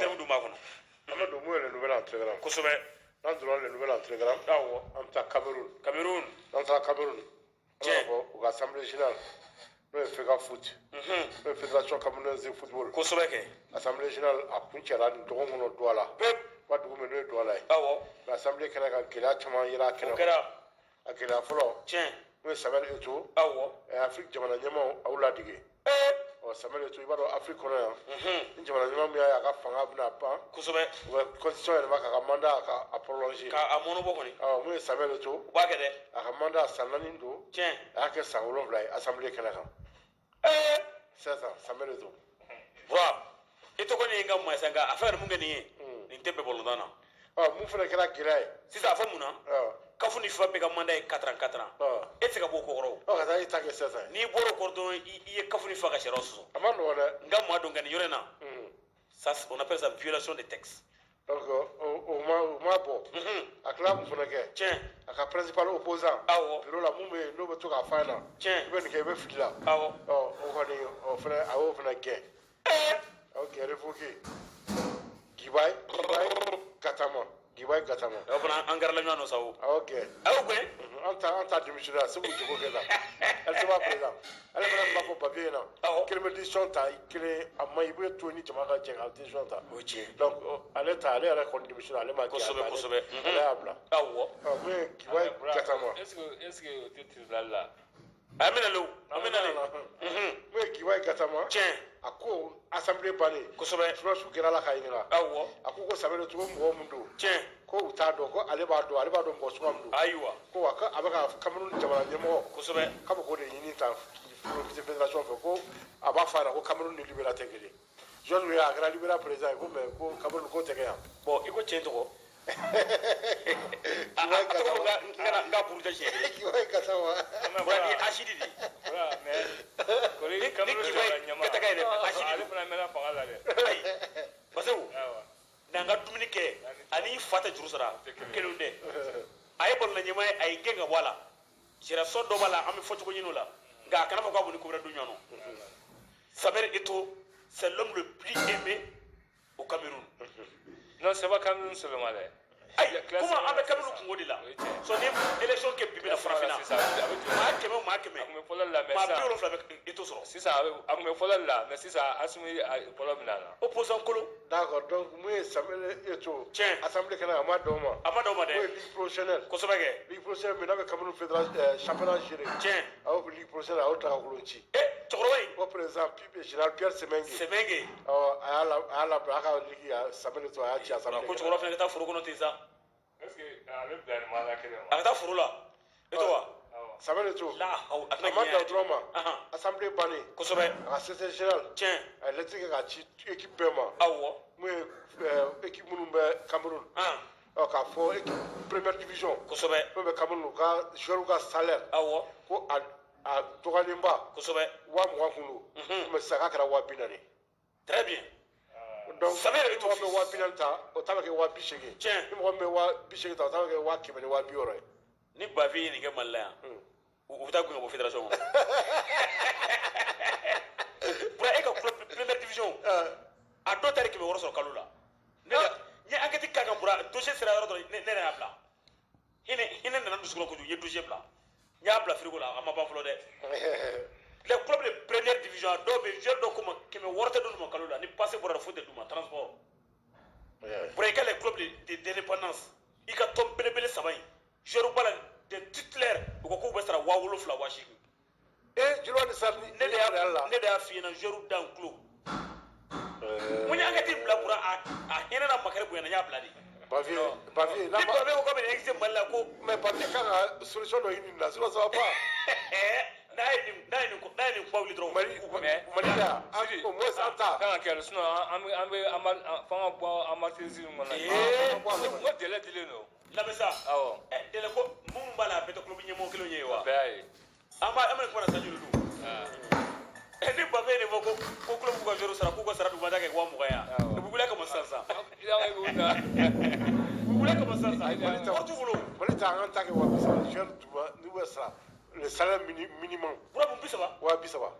Interview dun b'a kɔnɔ. An bɛ don mun ye, le nouvel en télégramme. N'an donna le nouvel en télégramme, an bɛ taa Cameroun. Cameroun. N'an taara Cameroun, an b'a fɔ u ka assemblée générale, n'o ye FECAFOOT, n'o ye Fédération camerounaise de football. Kosɛbɛ kɛ. Assemblée générale a kun cɛla nin dɔgɔkun kɔnɔ Douala. Wa dugu min n'o ye Douala ye. Mais assemblée kɛnɛ kan, gɛlɛya caman yera a kɛnɛ O kɛra. A gɛlɛya fɔlɔ, n'o ye Samuel Eto'o, Afrique jamana ɲɛmaaw aw ladege. Ɔ, Samuel Eto'o, i b'a dɔn Afrique kɔnɔ yan, ni jamana ɲɛmaa min y'a ye a ka fanga bɛna ban, u bɛ constitution yɛlɛma k'a ka mandat ka a prolonger. K'a a mɔnɔbɔ kɔni. Ɔ, mun ye Samuel Eto'o, U b'a kɛ dɛ. a ka mandat san 4 don, a y'a kɛ san 7 ye assemblée kɛnɛ kan. Sisan Samuel Eto'o. Bura, i tɔgɔ ni ye n ka maa sisan, nka a fɛn ka mun kɛ nin ye, nin tɛ bɛn balontan na. Ɔ, mun fana kɛra gɛlɛya ye? Sisan a fɔ mun na? CAF ni FIFA bɛɛ ka mandat ye 4 ans, 4 ans. E tɛ se ka bɔ o ko kɔrɔ o. Ɔ, ka taa i ta kɛ sisan. N'i bɔra o kɔrɔ dɔrɔn, i ye CAF ni FIFA ka sariya sɔsɔ. A ma nɔgɔn dɛ. N ka maa dɔn nka nin yɔrɔ in na, ça, on appelle ça violation des textes. Donc o ma bɔ. A tila mun fana kɛ? A ka principal opposant bureau la, mun bɛ yen n'o bɛ to k'a f'a ɲɛna, i bɛ nin kɛ, i bɛ fili la. Ɔ, o kɔni, o fana, a y'o fana gɛn, a y'o gɛn, révoqué, Guibaye Gatama, Guibaye Gatama. O fana, an garala ɲɔgɔn nɔ sa o. A y'o gɛn. A y'o gɛn. An ta démissionné, a se k'u jogo kɛ tan. LCMA président, ale fana tun b'a fɔ papier in na, kelen bɛ décision ta, kelen a ma ɲi, i bɛ to ni jama ka jɛ ka décision ta. O ye tiɲɛ. Donc ale ta, ale yɛrɛ kɔni démissionné, ale ma gɛn. Ale y'a bila. Ɔ, mun ye Guibaye Gatama? Est-ce que o tɛ tribunal la? An bɛna le o, an bɛna le. Mun ye Guibaye Gatama? A ko assemblée bannen, journaliste kɛra la k'a ɲininka. A ko Samuel Eto'o mɔgɔ mun don, ko u t'a dɔn, ko ale b'a dɔn, ale b'a dɔn mɔgɔ suguya min don. Ko wa, ko a bɛ ka Cameroun jamana ɲɛmɔgɔ, k'a bɛ k'o de ɲini tan profiter fédération fɛ, ko a b'a fɔ a ɲɛna ko Cameroun ni Libéria tɛ kelen. George Weah a kɛra Libéria président ye, ko mais ko Cameroun ko tɛ kɛ yan. Bon, i ko tiɲɛ tɔgɔ. A tɔgɔ n ka buruja siɲɛ kelen. Guibaye Gatama. Bura, nin ye acide de ye. Bura, mais kori Ni Cameroun Guibaye jamana ɲɛmaa, Gataka yɛrɛ acide ale don. fana mɛnna fanga la dɛ. Ayi, parce que n'an ka dumuni kɛ ani fa tɛ juru sara kelen tɛ. A ye balontan ɲɛmaa ye, a ye gɛn ka bɔ a la. Sariya sɔ dɔ b'a la, an bɛ fɔcogo ɲini o la, nka a kana fɔ k'a b'u ni ko wɛrɛ don ɲɔgɔn na. Samuel Eto'o, c'est l'homme le plus aimé au Cameroun. Non, c'est pas Cameroun seulement dɛ. Ayi, komi an bɛ Cameroun kungo de la. Sɔn ni élection kɛ bibi la farafinna, Sisan a bɛ jɔ. maa 100, maa 100, A tun bɛ fɔlɔ la, mais maa sisan 70 bɛ Eto'o sɔrɔ. Sisan a tun bɛ fɔlɔ la, mais sisan Assimi a fɔlɔ minɛ a la. Opposant kolo. D'accord, donc mun ye Samuel Eto'o? Assemblée kɛnɛ, a ma dɔn ma. A ma dɔn ma O ye dɛ. ligue professionnelle. Kosɛbɛ kɛ. Ligue professionnelle min n'a bɛ Cameroun fédération championnat géré. A y'o ligue professionnelle, a y'o ta ka kolon ci. Cɛkɔrɔba in. O président général Pierre Semengue. Semengue. Ɔ, a y'a labila, a ka ligue, a Samuel Eto'o, a y'a ci assemblée. Ko cɛkɔrɔba fana ka taa foro kɔnɔ ten sa. Est-ce que a bɛ bila nin mandat kelen ma? A ka taa foro la, Eto'o wa. Samuel Eto'o. La haw, a tɛna A ma gɛn dan yɛrɛ. dɔrɔn ma. Assemblée bannen, a ka secrétaire général, a ye lettre kɛ k'a ci équipe bɛɛ ma. Mun ye équipe minnu bɛ Cameroun. Ɔ, k'a fɔ équipe première division. Fɛn bɛ Cameroun, u ka joueur ka salaire. Ko a dɔgɔyalenba 20.000 kun don. Mais sisan k'a kɛra 40.000. Très bien. Donc Samuel ni Eto'o mɔgɔ min bɛ fils. 40.000 ta, o ta bɛ kɛ 80.000. Ni mɔgɔ min bɛ 80.000 ta, o ta bɛ kɛ 100.000 ni 60.000 ye. Ni Bafi ye nin kɛ Mali la yan, u bɛ taa gɛn ka bɔ fédération kɔnɔ. Bura, e ka club première division, a dɔw ta 600 sɔrɔ kalo la. Ne de n ye enquête k'a kan. Bura, dossier sera yɔrɔ dɔ, ne yɛrɛ y'a bila. Hinɛ nana n dusukun na kojugu, n ye dossier bila, n y'a bila frigo la, a ma ban fɔlɔ dɛ. Les clubs de première division, a dɔw bɛ yen, joueur dɔw ko ma 600 tɛ d'olu ma kalo la, ni passe bɔra foyi tɛ d'u ma, transport. Bura, i ka les clubs de d'indépendance, i ka tɔn belebele saba in, joueur b'a la, des titulaires, u ko k'u bɛ sara 7.000, 8.000. Joliba ni sari. Ne de y'a ne de y'a f'i ɲɛna, joueur dan kulo. Mun ye enquête bila? Bura, a hinɛ na makari bonyana, n y'a bila de. Bavier, Bavier, Ni n'a ma Bavier ko k'a bɛ nin existe Mali la ko Mais Bavier kan ka solution dɔ ɲini nin na, sinon ça va pas. N'a ye nin kuma wuli dɔrɔn. Mali Mais Mali la, Sidi, au moins an ta. Kan ka kɛ, sinon an bɛ an b'a f'an ka bɔ amateurisme kɔnɔ. N ko délai dilen don. Lamɛn sa. Awɔ. Délai ko minnu b'a la, a bɛɛ tɛ club ɲɛmɔgɔ kelenw ye wa? Bɛɛ y'a ye. An b'a an bɛ nin kuma na san joli don? Ni Bavier ye nin fɔ ko club k'u ka joueur sara, k'u ka sara dugumata kɛ 20.000 ye, u bɛ wuli a kama sisan sisan. U bɛ wuli a kama sisan sisan. Wari t'u bolo. Mali ta, an ka ta kɛ 30.000, joueur duguma n'u bɛ sara le salaire minimum. Bura, mun 30? 30.000.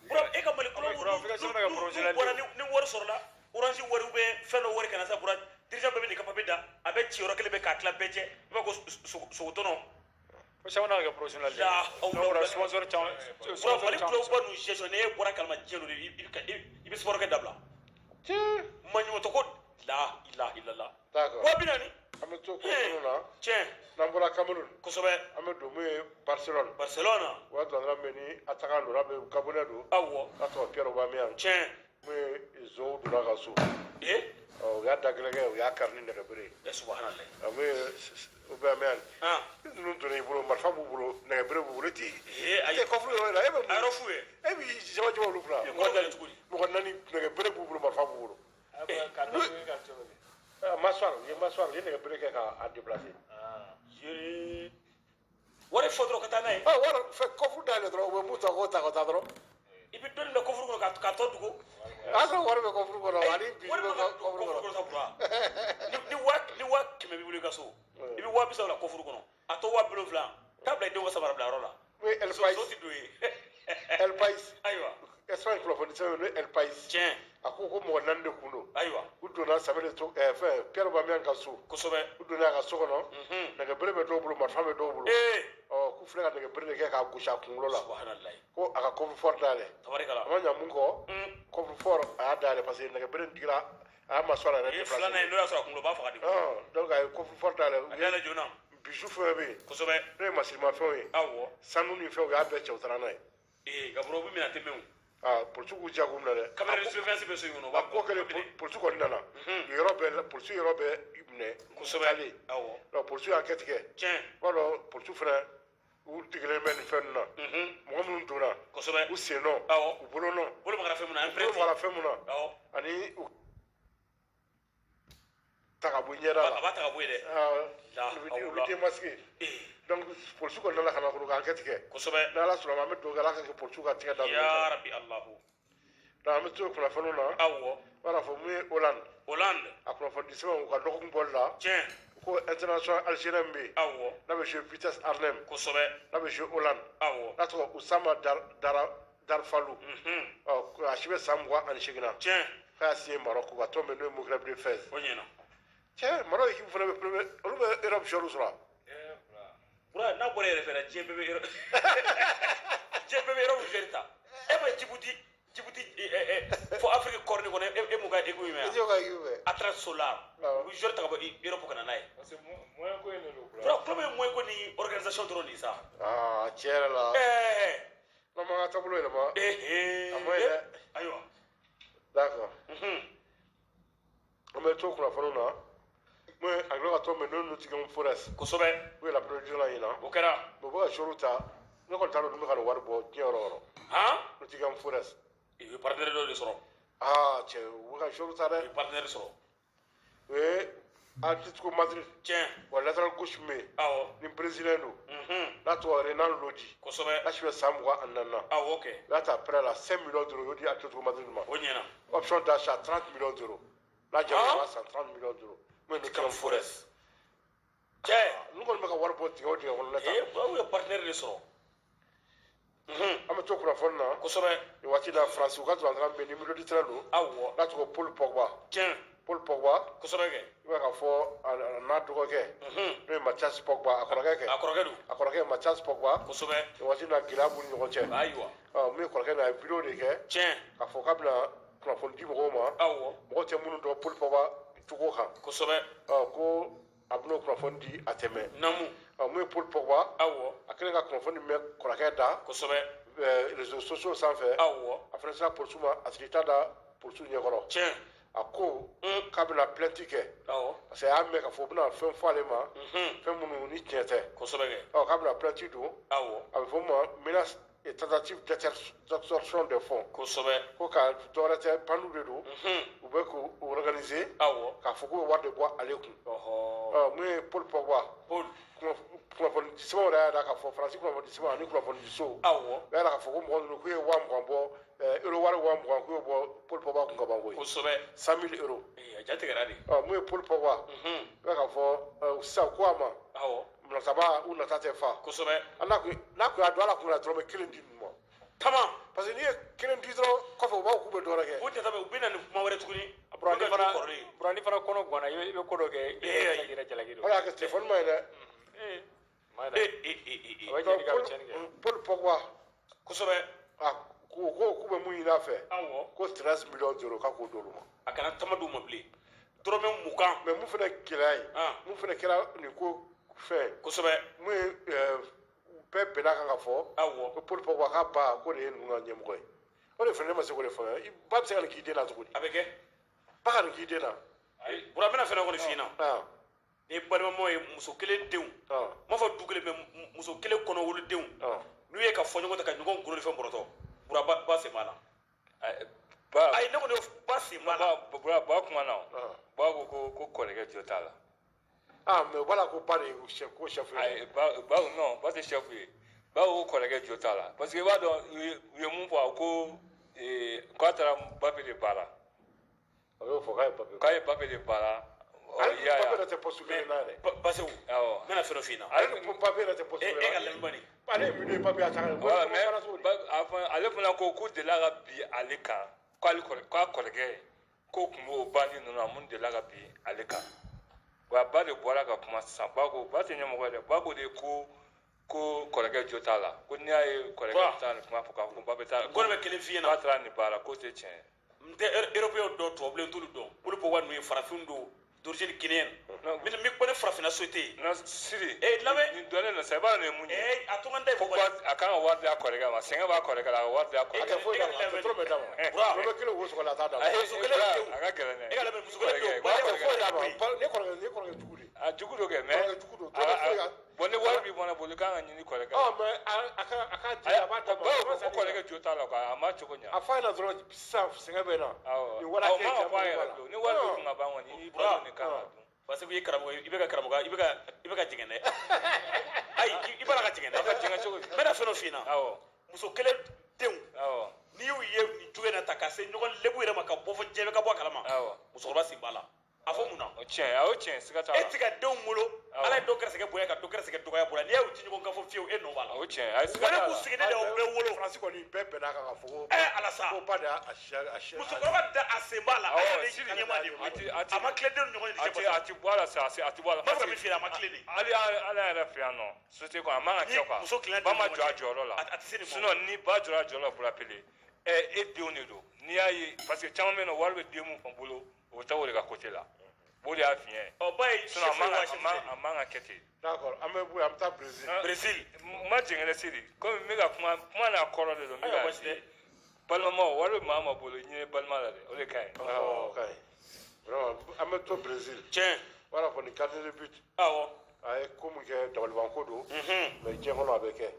Bura, e ka Mali club Bura, f'i ka jamana ka professionnel n'u bɔra ni wari sɔrɔla, o Orange wari ou bien fɛn dɔ wari kana sa Bura dirigeant bɛɛ bɛ n'i ka papier da a bɛ ci yɔrɔ kelen bɛ k'a tila bɛɛ cɛ i b'a ko sogotɔnɔ. Ko caman n'a kɛ professionnel de. La N'o bɔra sponsor caman. Bura Mali club ba ninnu gestion n'e bɔra kalama diɲɛ don i bɛ sport kɛ dabila. Maɲumantɔ ko la ilaha illallah. D'accord. 40 000. An bɛ to kunnafoniw na. Tiɲɛ. N'an bɔra Cameroun. Kosɛbɛ. An bɛ don mun ye Barcelone. Barcelone. O y'a dɔn min ni attaquant don n'a bɛ Gabonais don. Awɔ. N'a tɔgɔ Pierre Aubameyang. Tiɲɛ. Mun ye zow donna ka so. Ee. Ɔ u y'a da gɛlɛn kɛ u y'a kari ni nɛgɛbere ye. Ɛ subhanallah. Mun ye Aubameyang. Han. Ninnu donna i bolo marifa b'u bolo nɛgɛbere b'u bolo ti. Ee ayi. E kɔfuru yɔrɔ la e bɛ mun. A yɔrɔ f'u ye. E b'i jama jama olu kunna. Mɔgɔ dalen cogo di. Mɔgɔ naani nɛgɛbere b'u bolo marifa b'u bolo. Ka da cogo di. Mâchoire u ye mâchoire u ye nɛgɛbere kɛ k'a déplacer. Yee. Wari fɔ dɔrɔn ka taa n'a ye. Ɔ wari fɛ coffre dayɛlɛ dɔrɔn u bɛ mun ta k'o ta ka taa dɔrɔn. I bɛ dɔɔnin bila coffre kɔnɔ k'a tɔ dogo. O y'a sɔrɔ wari bɛ coffre kɔnɔ ani bijou Wari bɛ bɛ coffre coffre kɔnɔ. kɔnɔ sa Bura. Ni 100 000 b'i bolo i ka so. I bɛ 30 000 bila coffre kɔnɔ. A tɔ 70 000. Taa bila i denw ka samara bila yɔrɔ la. Oui, El So País. so ti don ye. El País. Ayiwa. Espagne kunnafoni sɛbɛn n'o ye El País. Tiɲɛ. A ko ko mɔgɔ naani de kun don. Ayiwa. U donna Samuel Eto'o fɛn Pierre Aubameyang ka so. Kosɛbɛ. U donna a ka so kɔnɔ. Nɛgɛbere bɛ dɔw bolo marifa bɛ dɔw bolo. Ee. Ɔ k'u filɛ ka nɛgɛbere de kɛ k'a gosi a kunkolo la. Subhanallah. Ko a ka coffre fort dayɛlɛ. Tabarikala. A ma ɲa mun kɔ. Coffre fort a y'a dayɛlɛ parce que nɛgɛbere in digira a y'a mâchoire yɛrɛ Ee déplacé. filanan ye n'o y'a sɔrɔ a kunkolo b'a faga de. Ɔn donc a ye coffre fort dayɛlɛ. A dayɛlɛ joona. Bijou fɛn fɛn bɛ yen. Kosɛbɛ. N'o ye masirimafɛnw ye. Awɔ. Sanu ni fɛnw u y'a bɛɛ cɛ u taara n'a ye. Ee Gaburu u bɛ minɛ a tɛ mɛn o. Aa polisiw k'u diya k'u minɛ dɛ. Caméra de surveillance bɛ so in kɔnɔ. A ko kɛlen polisiw kɔni nana. U ye yɔrɔ bɛɛ polisiw yɔrɔ bɛɛ minɛ. Kosɛbɛ. Taalen. Awɔ. Donc polisiw y'a kɛ tigɛ. Tiɲɛ. I b'a dɔn polisiw fana u degelen bɛ nin fɛn ninnu na. Mɔgɔ minnu donna. Kosɛbɛ. U sen nɔ. Awɔ. U bolo nɔ. Bolo magara fɛn mun na U bolo magara fɛn mun na. Awɔ. Ani u ta ka bɔ i ɲɛda la. A b'a ta ka bɔ yen dɛ. Aa u bɛ démasqué. Donc polisiw kɔni nana ka na kɔnɔ k'an kɛ tigɛ. Kosɛbɛ. N'Ala sɔnna ma an bɛ dugawu kɛ Ala ka kɛ polisiw ka tigɛ da. Ya Rabbi Allahu. Donc an bɛ to kunnafoniw na. Awɔ. I b'a dɔn fɔ mun ye Hollande. Hollande. A kunnafoni sɛbɛnw u ka dɔgɔkun bɔli la. Tiɲɛ. Ko international algérien min bɛ yen. Awɔ. N'a bɛ jouer Vitesse Arnhem. Kosɛbɛ. N'a bɛ jouer Hollande. Awɔ. N'a tɔgɔ Usama Darfalou. Ɔ a si bɛ san 28 na. Tiɲɛ. K'a y'a signé Maroc ka tɔn bɛ n'o ye Maghreb de Fès. O ɲɛna. Tiɲɛ Maroc équipe fana bɛ premier olu bɛ Europe joueurs sɔrɔ. Bura n'a bɔra yɛrɛ fɛ diɲɛ bɛɛ bɛ Europe diɲɛ bɛɛ bɛ Europe joueur ta. E ma Djibouti fo Afrique kɔrɔni kɔnɔ e m'u ka équipe mɛn E t'o ka équipe mɛn. Atlas Solar. Awɔ. U bɛ joueur ta ka bɔ Europe ka na n'a ye. Parce que moyen ko in de don. Bura club ye moyen ko ni organisation dɔrɔn de ye sa. Aa tiɲɛ yɛrɛ la. Ɛɛ. N'an m'an ka taabolo yɛlɛma. Ee. A ma ɲi dɛ. Ayiwa. D'accord. An bɛ to kunnafoniw na. Mun ye Anglais ka tɔn bɛ n'o ye Nottingham Forest. Kosɛbɛ. U ye la première division la ɲinan. O kɛra. Mais u bɛ ka joueurs ta ne kɔni t'a dɔn n'u bɛ ka nin wari bɔ diɲɛ yɔrɔ o yɔrɔ. Han. Nottingham Forest. I ye partenaire dɔ de sɔrɔ. Aa cɛ u bɛ ka joueurs ta dɛ. I ye partenaire sɔrɔ. U ye Atletico Madrid. Tiɲɛ. Wa latéral gauche min bɛ yen. Awɔ. Ni brésilien don. N'a tɔgɔ Renan Lodi. Kosɛbɛ. N'a si bɛ san 24 na. Awɔ kɛ. U y'a ta prêt la 5 millions d'euros u y'o di Atletico Madrid ma. O ɲɛna. Option d'achat 30 millions d'euros. N'a jara u b'a san 30 millions d'euros. Mun ye Nottingham Forest. Cɛ. Ninnu kɔni bɛ ka wari bɔ dingɛ o dingɛ kɔnɔ ne ta. Ee u ye partenaire de sɔrɔ. An bɛ to kunnafoni na. Kosɛbɛ. Nin waati la France u ka dolantan bɛ yen ni milieu de terrain don. Awɔ. N'a tɔgɔ Paul Pogba. Tiɲɛ. Paul Pogba. Kosɛbɛ kɛ. I b'a ka fɔ a n'a dɔgɔkɛ. N'o ye Mathias Pogba a kɔrɔkɛ kɛ. A kɔrɔkɛ don. A kɔrɔkɛ ye Mathias Pogba. Kosɛbɛ. Nin waati na gɛlɛya b'u ni ɲɔgɔn cɛ. Ayiwa. Ɔ min ye kɔrɔkɛ nin a ye vidéo de kɛ. Tiɲɛ. K'a fɔ k'a bɛna kunnafoni di mɔgɔw ma. Awɔ. Mɔgɔ tɛ minnu dɔn Paul Pogba cogo kan. Kosɛbɛ. Ɔ ko a bɛn'o kunnafoni di a tɛ mɛn. Namu. Ɔ min ye Paul Pogba. Awɔ. A kɛlen ka kunnafoni mɛn kɔrɔkɛ da. Kosɛbɛ. Réseaux sociaux sanfɛ. Awɔ. A fana sera polisiw ma a sigi ta da polisiw ɲɛkɔrɔ. Tiɲɛ. A ko k'a bɛna plainte kɛ. Awɔ. Parce que a y'a mɛn k'a fɔ u bɛna fɛn fɔ ale ma. Fɛn minnu ni tiɲɛ tɛ. Kosɛbɛ kɛ. Ɔ k'a bɛna plainte don. Awɔ. A bɛ fɔ min ma menace et tentative d'extorsion de fonds. Kosɛbɛ. Ko ka dɔwɛrɛ tɛ bandiw de don. U bɛ k'u organiser. Awɔ. K'a fɔ k'u bɛ wari de bɔ ale kun. Ɔhɔ. Ɔ mun ye Paul Pogba. Paul. Kunnafoni di sɛbɛnw yɛrɛ y'a jira k'a fɔ Faransi kunnafoni di sɛbɛnw ani kunnafoni di sow. Awɔ. U y'a jira k'a fɔ ko mɔgɔ ninnu k'u ye 20 000 bɔ euro wari 20 000 k'u y'o bɔ Paul Pogba kun ka ban koyi. Kosɛbɛ. 100 000 euros. Ee a ja tigɛra de. Ɔ mun ye Paul Pogba. I b'a k'a fɔ sisan ko a ma. Awɔ. Nataba u nata tɛ fa. Kosɛbɛ. Ala kun n'a kun y'a dɔn ala kun bɛna dɔrɔmɛ kelen di ninnu ma. Tama. Parce que n'i ye kelen di dɔrɔn kɔfɛ u b'a fɔ k'u bɛ dɔ wɛrɛ kɛ. U tɛ u bɛ na ni kuma wɛrɛ tuguni. Burani fana kɔnɔ ganna, i bɛ ko dɔ kɛ, i bɛ yɛrɛ jalaki don. Wala ka téléphone ma ye dɛ. Ma ye dɛ. A bɛ ɲini ka tiɲɛni kɛ. Paul Pogba. Kosɛbɛ. A ko k'u bɛ mun ɲini a fɛ? Awɔ. Ko 13 millions d'euros k'a k'o d'olu ma. A kana tama d'u ma bilen. Dɔrɔmɛ 20. Mais mun fana gɛlɛya ye? Mun fana kɛra nin ko fɛn? Kosɛbɛ. Mun ye bɛɛ bɛnna kan ka fɔ? Awɔ. Ko Paul Pogba k'a ba ko de ye ninnu ka ɲɛmɔgɔ ye. O de fana ne ma se k'o de faamuya. Ba bɛ se ka nin k'i den na cogo di? A bɛ kɛ. Ba ka nin k'i den na. Ayi, Bura, n bɛna fɛn dɔ kɔni f'i ɲɛna. Ni balimamaw ye muso kelen denw. N m'a fɔ du kelen mɛ, muso kelen kɔnɔ wolodenw. N'u ye ka fɔ ɲɔgɔn ta ka ɲɔgɔn golo ni fɛn bɔrɔtɔ. Bura, ba sen b'a la. Ba. Ayi, ne kɔni ba sen b'a la. Ba ba kuma na. Ba ko ko kɔrɔkɛ jo t'a la. Ah, mais voilà ko ba de ye chef ko chef ye. Ayi, ba non, ba tɛ chef ye. Ba ko kɔrɔkɛ jo t'a la. Parce que i b'a dɔn u ye mun fɔ, ko k'a taara Mbappé de baara. A y'o fɔ k'a ye Mbappé. K'a ye Mbappé de baara. Ale ni Mbappé yɛrɛ tɛ poste kelen na yɛrɛ. Basew. Awɔ. N bɛna fɛn dɔ f'i ɲɛna. Ale ni Mbappé yɛrɛ tɛ poste kelen na. E ka lamɛnba nin. Ale ye milieu Mbappé a ta ka. Voilà, mais ale fana ko k'u delila ka bin ale kan. K'ale k'a kɔrɔkɛ k'o tun b'o bandi ninnu na, mun delila ka bin ale kan. Wa ba de bɔra ka kuma sisan, ba ko ba tɛ ɲɛmɔgɔ ye dɛ, ba ko de ko kɔrɔkɛ jo t'a la, ko n'i y'a ye kɔrɔkɛ t'a nin kuma fɔ k'a fɔ ko ba bɛ taa. N kɔni bɛ kelen f'i ɲɛna. Ba taara nin baara k'o tɛ tiɲɛ ye. N tɛ européen dɔn, tubabulen t'olu dɔn. Olu Pogba ninnu ye farafin don d'origine guinéenne. N bɛ kuma ni farafinna société ye. Non, Siri. Eh, lamɛn. Nin dɔnnen don sa, i b'a dɔn nin ye mun ye. Eh, a to n ka n da ye Pogba a kan ka wari di a kɔrɔkɛ ma, sɛgɛn b'a kɔrɔkɛ la, a ka wari di a kɔrɔkɛ A tɛ foyi d'a ma, a tɛ dɔrɔmɛ d'a ma. Dɔrɔmɛ kelen wo sɔgɔ la, a t'a d'a ma. Muso kelen denw. A ka gɛlɛn dɛ. E ka lamɛn, muso kelen denw. Ba tɛ foyi d'a ma. Ne kɔrɔkɛ, ne kɔrɔkɛ jugu de. A jugu don kɛ, mais. Kɔrɔkɛ jugu don. Dɔrɔmɛ foyi ka. Bon, ni wari b'i bɔnna bolo, i kan ka ɲini kɔrɔkɛ la. Ɔ, mais a ka di, a b'a d'a ma. Bawo ko kɔrɔkɛ jo t'a la quoi, a ma cogo ɲa. A f'a ɲɛna dɔrɔn sisan sɛgɛn bɛ n na. Awɔ. Nin wari hakɛ Awɔ, man ka fɔ a b'a yɛrɛ la. bilen. Ni wari b'i kun ka ban kɔni, i balo nin kan ka dun. Parce que i ye karamɔgɔ ye, i bɛ ka karamɔgɔ, i bɛ ka jɛngɛ dɛ. Ayi, i b'a la ka jɛngɛ dɛ. A ka jɛngɛ cogo di? N bɛna fɛn dɔ f'i ɲɛna. Awɔ. Muso kelen denw. Awɔ. N'i y'u ye nin cogo in na ta ka se ɲɔgɔn lebu yɛrɛ ma ka bɔ fɔ diɲɛ bɛɛ ka bɔ a kalama. Awɔ. Musokɔrɔba sen b'a la. A fɔ mun na? O tiɲɛ, a y'o tiɲɛ, siga t'a la. E tɛ ka denw wolo, Ala ye dɔ gɛrɛsɛgɛ bonya ka dɔ gɛrɛsɛgɛ dɔgɔya bonya. N'i y'u ti ɲɔgɔn kan fɔ fiyewu, e nɔ b'a la. O tiɲɛ, a ye siga t'a Wale la. k'u sigi ne de y'aw bɛɛ wolo. Faransi kɔni bɛɛ bɛn'a kan k'a fɔ ko. Ala sa. Ko ba de y'a a sɛ. Musokɔrɔba da a sen b'a la. Awɔ, A yɛrɛ de Siri, ɲɛmaa de a a ma tilen denw ni ɲɔgɔn cɛ. A ti bɔ a la sa, a ti bɔ a la. N b'a fɛ ka min f'i ɲɛna, a ma tilen de. Hali ala yɛrɛ fɛ yan nɔ, société kɔnɔ, a man ka kɛ quoi. Muso tilenna Ba ma denw ni jɔ a ɲɔgɔn cɛ. jɔyɔrɔ la. A tɛ se nin ma. Sinon ni ba jɔra a jɔyɔrɔ la, Bura Pele, e denw de don. N'i y'a ye, parce que caman bɛ yen nɔ, wari bɛ den mun fan bolo, o bɛ taa o de ka côté la. O de y'a fiɲɛ ye. Ɔ, ba ye Sinon a chef ye man wa ka chef a man ka kɛ ten. D'accord, an bɛ bɔ yen, an bɛ taa Brésil. Brésil. N ma jɛngɛ dɛ Siri, komi n bɛ ka kuma n'a kɔrɔ de don, n bɛ Ayiwa, ka baasi tɛ. Balimamaw, wari bɛ maa ma bolo, ɲinɛ balima la dɛ, o de ka ɲi. Awɔ, o ka ɲi. Vraiment, an bɛ to Brésil. Tiɲɛ. Voilà, kɔni gardien de but. Awɔ. A ye ko min kɛ, dabalibanko don. Mais diɲɛ kɔnɔ a bɛ kɛ.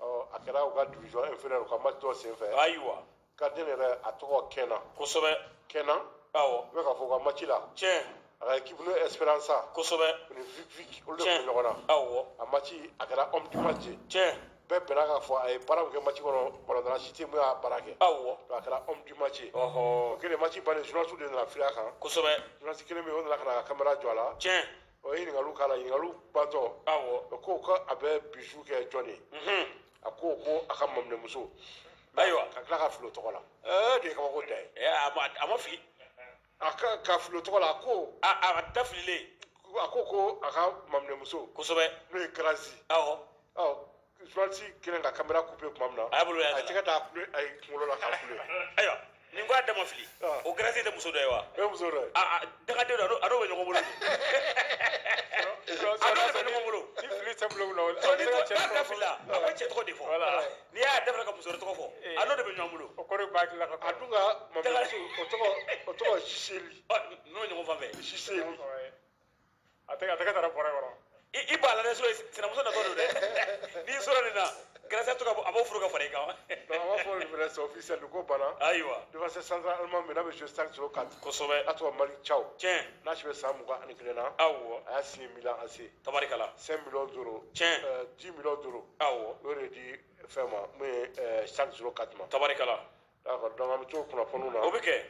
Ɔ, a kɛra u ka division inférieure, u ka match dɔ senfɛ. Ayiwa. Gardien yɛrɛ, a tɔgɔ Kɛna. Kosɛbɛ. Kɛna. Awɔ. U bɛ k'a fɔ u ka match la. Tiɲɛ. A ka équipe n'o ye Esperança. Kosɛbɛ. O ni Vic, olu de tun bɛ ɲɔgɔn na. Awɔ. A match, a kɛra homme du match ye. Tiɲɛ. Bɛɛ bɛnna k'a fɔ a ye baara min kɛ match kɔnɔ, balontanna si tɛ mun y'a baara kɛ. Awɔ. Donc a kɛra homme du match ye. Ɔhɔ. O kɛlen, match bannen, journaliste de nana fili a kan. Kosɛbɛ. Journaliste kelen bɛ yen, o nana ka na a ka caméra jɔ a la. Tiɲɛ. O ye ɲininkaliw k'a la, ɲininkaliw bantɔ. Awɔ. O ko ko a bɛ bijou kɛ jɔn ye? A ko ko a ka maminɛmuso. Ayiwa. Ka tila ka fili o tɔgɔ la. Ɛɛ, de ye kabako da ye. A ma fili. A ka fili o tɔgɔ la, a ko. A da fililen. A ko ko a ka maminɛmuso. Kosɛbɛ. N'o ye Grazi. Awɔ. Ɔ, journaliste kelen ka caméra coupé tuma min na. A y'a bolo y'a A ye tɛgɛ da a kule, a ye kunkolo la k'a kule. Ayiwa, nin ko a da ma fili. O Grazi tɛ muso dɔ ye wa? O ye muso dɔ ye. A dagaden don, a n'o bɛ ɲɔgɔn bolo. A n'o de bɛ ɲɔgɔn bolo. Ni fili tɛ bulon kɔnɔ, a bɛ se ka cɛ da fili la, a ko cɛ tɔgɔ de fɔ. N'i y'a da fili ka muso wɛrɛ tɔgɔ fɔ, a n'o de bɛ ɲɔgɔn bolo. O kɔrɔ b'a tila ka. A dun ka maminɛmuso, o tɔgɔ Siseli. Ɔ, n'o bɛ ɲɔgɔn fan fɛ. Siseli. A tɛgɛ taara bɔrɛ kɔnɔ. I b'a la dɛ, sinamuso natɔ don dɛ. N'i sɔrɔ nin na, Grazi to ka a b'o furu ka fara i kan. Donc an b'a fɔ nin fɛnɛ, c'est officiel, ko banna. Ayiwa. Défenseur central allemand min n'a bɛ jouer Schalke 04. Kosɛbɛ. A tɔgɔ Malick Thiaw. Tiɲɛ. N'a si bɛ san 21 na. Awɔ. A y'a signé Milan AC. Tabarikala. 5 millions d'euros. Tiɲɛ. 10 millions d'euros. Awɔ. O de di fɛn ma, mun ye Schalke 04 ma. Tabarikala. D'accord, donc an bɛ to kunnafoniw na. O bɛ kɛ.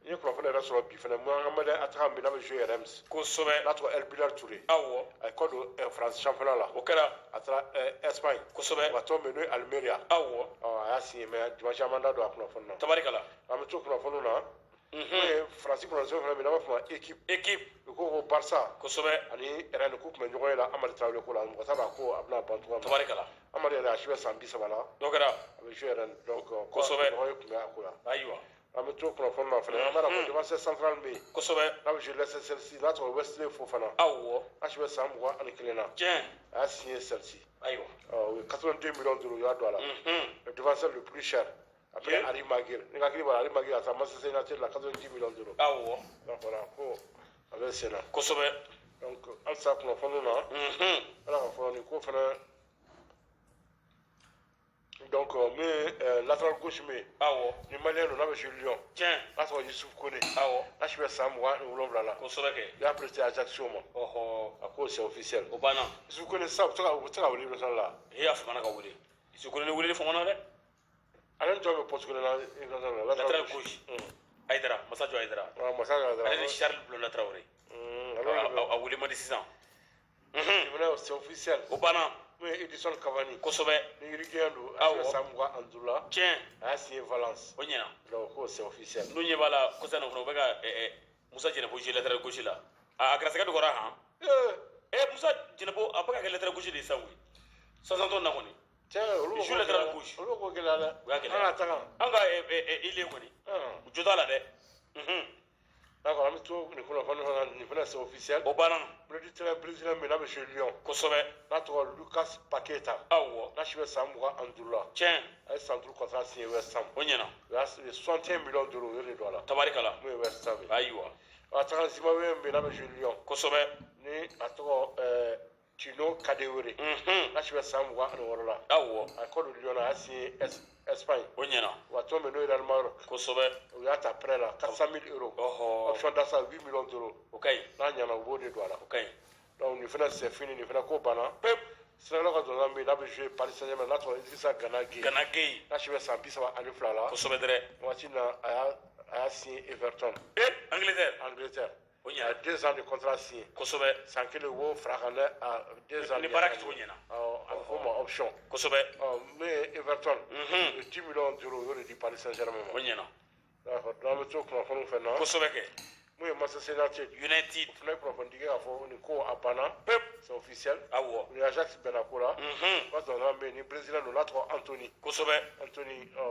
N ye kunnafoni yɛrɛ sɔrɔ bi fɛnɛ, mun an ka malien attaquant min n'a bɛ jouer Reims. Kosɛbɛ. N'a tɔgɔ El Bilal Touré. Awɔ. A ye kɔ don France championnat la. O kɛra. A taara Espagne. Kosɛbɛ. U ka tɔn min n'o ye Almeria. Awɔ. Ɔ, a y'a signé, mais dimanche an m'an da don a kunnafoni na. Tabarikala. An bɛ to kunnafoniw na. N'o ye Faransi kunnafoni fana bɛ yen, n'an b'a fɔ o ma Équipe. Équipe. U ko ko Barça ani Rennes k'u tun bɛ ɲɔgɔn ye la Amadi Tarawele ko la. Mɔgɔ t'a dɔn a ko a bɛna ban cogoya min na. Tabarikala. Amadi yɛrɛ, a si bɛ san 30 la. Dɔ kɛra. A bɛ jouer Rennes, donc ko ɲɔgɔn ye tun bɛ a ko la. An bɛ to kunnafoni na fana, an b'a dɔn ko défenseur central bɛ yen n'a bɛ jouer Leicester Chelsea, n'a tɔgɔ Wesley Fofana. A si bɛ san 21 na. A y'a signé Chelsea. O ye 82 millions d'euros, u y'a don a la. Le défenseur le plus cher après Harry Maguire. Ni hakili b'a la, Harry Maguire a taa Manchester United la 90 millions d'euros. Donc voilà, ko a bɛ sen na. Donc halisa kunnafoniw na, ala ka fɔ nin ko fana, donc min ye latéral gauche min ye, ni malien don, n'a bɛ jouer Lyon, n'a tɔgɔ Youssouf Kone. N'a si bɛ san 27 la. Kosɛbɛ kɛ. U y'a prêté Ajaccio ma. A ko c'est officiel. O banna. Youssouf Kone sisan, u bɛ se ka wele national la. E y'a famana ka wele, Youssouf Kone ni weleli famana dɛ. Ale ni jɔn bɛ poste kelen na national la? Latéral gauche. Hayidara, Massadio Hayidara. Ah, Massadio Hayidara. Ale ni Charles Blondin Traoré. Ale A wele man di sisan. de bɛ, c'est officiel. O banna. Min ye Edinson Cavani, ni Uruguayen don, a si bɛ san 25 la. A y'a signé Valence. O ɲɛna. Donc ko c'est officiel. N'u ɲɛ b'a la kɔsa in na fana, u bɛ ka Musa Jɛnɛpo jouer latéral gauche la. A garisigɛ dɔgɔyara han. Musa Jɛnɛpo, a bɛ ka kɛ latéral gauche de ye sisan koyi. 60 na kɔni. Cɛ, olu Il joue latéral gauche. Olu ko gɛlɛya dɛ. O y'a gɛlɛya. An ka taga. An ka ile kɔni, u jo t'a la dɛ. D'accord, an bɛ to nin kunnafoni fana, nin fana c'est officiel. O banna. Milieu de terrain brésilien min n'a bɛ jouer Lyon, n'a tɔgɔ Lucas Paqueta. N'a si bɛ san 25 la. A ye san 5 contrat signé West Ham. O ɲɛna. O y'a 61 millions d'euros, o de don a la. Tabarikala. N'o ye West Ham ye. A taga Zimbabwe min bɛ yen, n'a bɛ jouer Lyon, ni a tɔgɔ Tino Kadewere. N'a si bɛ san 26 la. A kɔ don Lyon na, a y'a signé Espagne. O ɲɛna. Wa tɔn min n'o ye Real Maroc. U y'a ta prêt la 400 000 euros. Option d'achat 8 millions d'euros. O ka ɲi. N'a ɲɛna, u b'o de don a la. O ka ɲi. Donc nin fana c'est fini, nin fana ko banna. Pep. Sénégal ka dɔnna min n'a bɛ jouer Paris Saint-Germain, n'a tɔgɔ Idrissa Gana Gueye. Gana Gueye. N'a si bɛ san 32 la. Kosɛbɛ dɛrɛ. Waati in na, a y'a signé Everton. Angleterre. Angleterre. O A ye ɲɛna. 2 ans de contrat signé. San kelen, u b'o fara kan dɛ, a 2 ans. Ni baara kɛcogo ɲɛna. Awɔ, a bɛ f'o ma option. Ɔ, min ye Everton. U ye 10 millions d'euros, u y'o de di Paris Saint-Germain O ma. ɲɛna. D'accord, donc an bɛ to kunnafoniw fɛ na. Kosɛbɛ kɛ. Mun ye Manchester United. United. O fana ye kunnafoni di kɛ k'a fɔ nin ko a banna. C'est officiel. U ni Ajax bɛnna ko la. O ka dɔnna bɛ yen, ni Brésilien don, n'a tɔgɔ Anthony. Anthony.